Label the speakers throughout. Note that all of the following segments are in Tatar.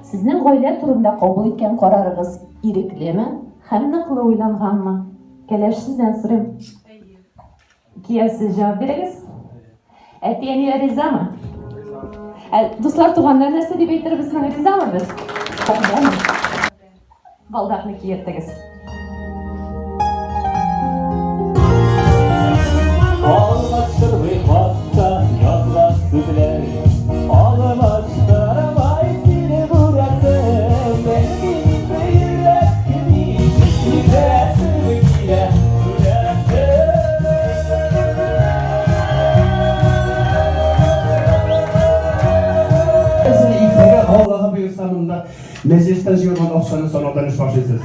Speaker 1: Сезнең гаилә турында кабул иткән карарыгыз иреклеме һәм ныклы уйланганмы? Кәләш, сездән сорыйм.
Speaker 2: Әйе.
Speaker 1: Кияү, сез җавап бирегез. Әти-әниләр ризамы? Ә дуслар, туганнар нәрсә дип әйтер безнең ризамы без? Ризамы? Балдакны киертегез.
Speaker 3: Алмаштырмый хатта язган сүзләр, Алмаштырмай сине күрәсем, Мин инде йөрәк ничек китәсем килә, күрәсем.
Speaker 4: Сез иртәгә Аллаһы боерса монда мәҗлестән җыелган акчаны санаудан эш башлыйсыз.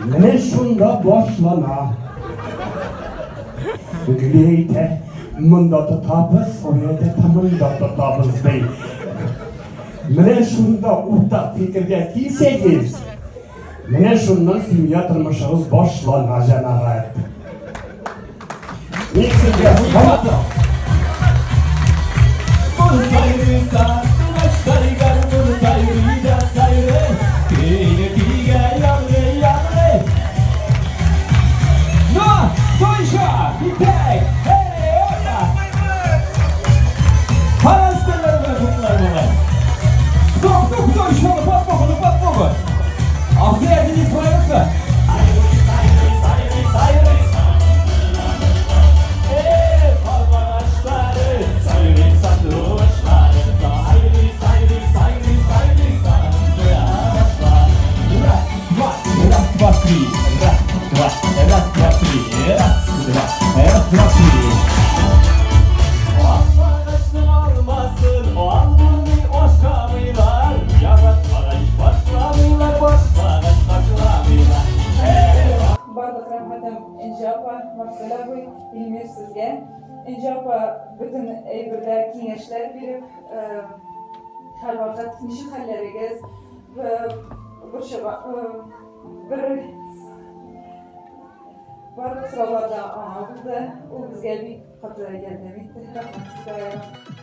Speaker 4: Менә шунда башлана. Гөлия әйтә, монда тотабыз, ул әйтә, монда тотабыз, ди. Менә шунда уртак фикергә килсәгез, менә шуннан семья тормышыгыз башлана, җәмәгать. Мин сезгә салам.
Speaker 3: Ну, кто еще? Итак, эй, опа! Кто, кто, кто еще? На подмогу, на подмогу! А все один не справится? Раз, два, три, раз, два, раз, два, три, раз, два, раз, два, три. Алмагачның алмасын алмый ашамыйлар, яратмагач башламыйлар, башлагач ташламыйлар.
Speaker 2: Барлык рәхмәтем Энҗе апа, Марсель абый, Илмир сезгә. Энҗе апа бөтен әйбердә киңәшләр биреп, һәрвакыт ничек хәлләрегез, борчыга, бер барлык сораулар да аңа булды. Ул безгә бик каты ярдәм итте. Рәхмәт сезгә.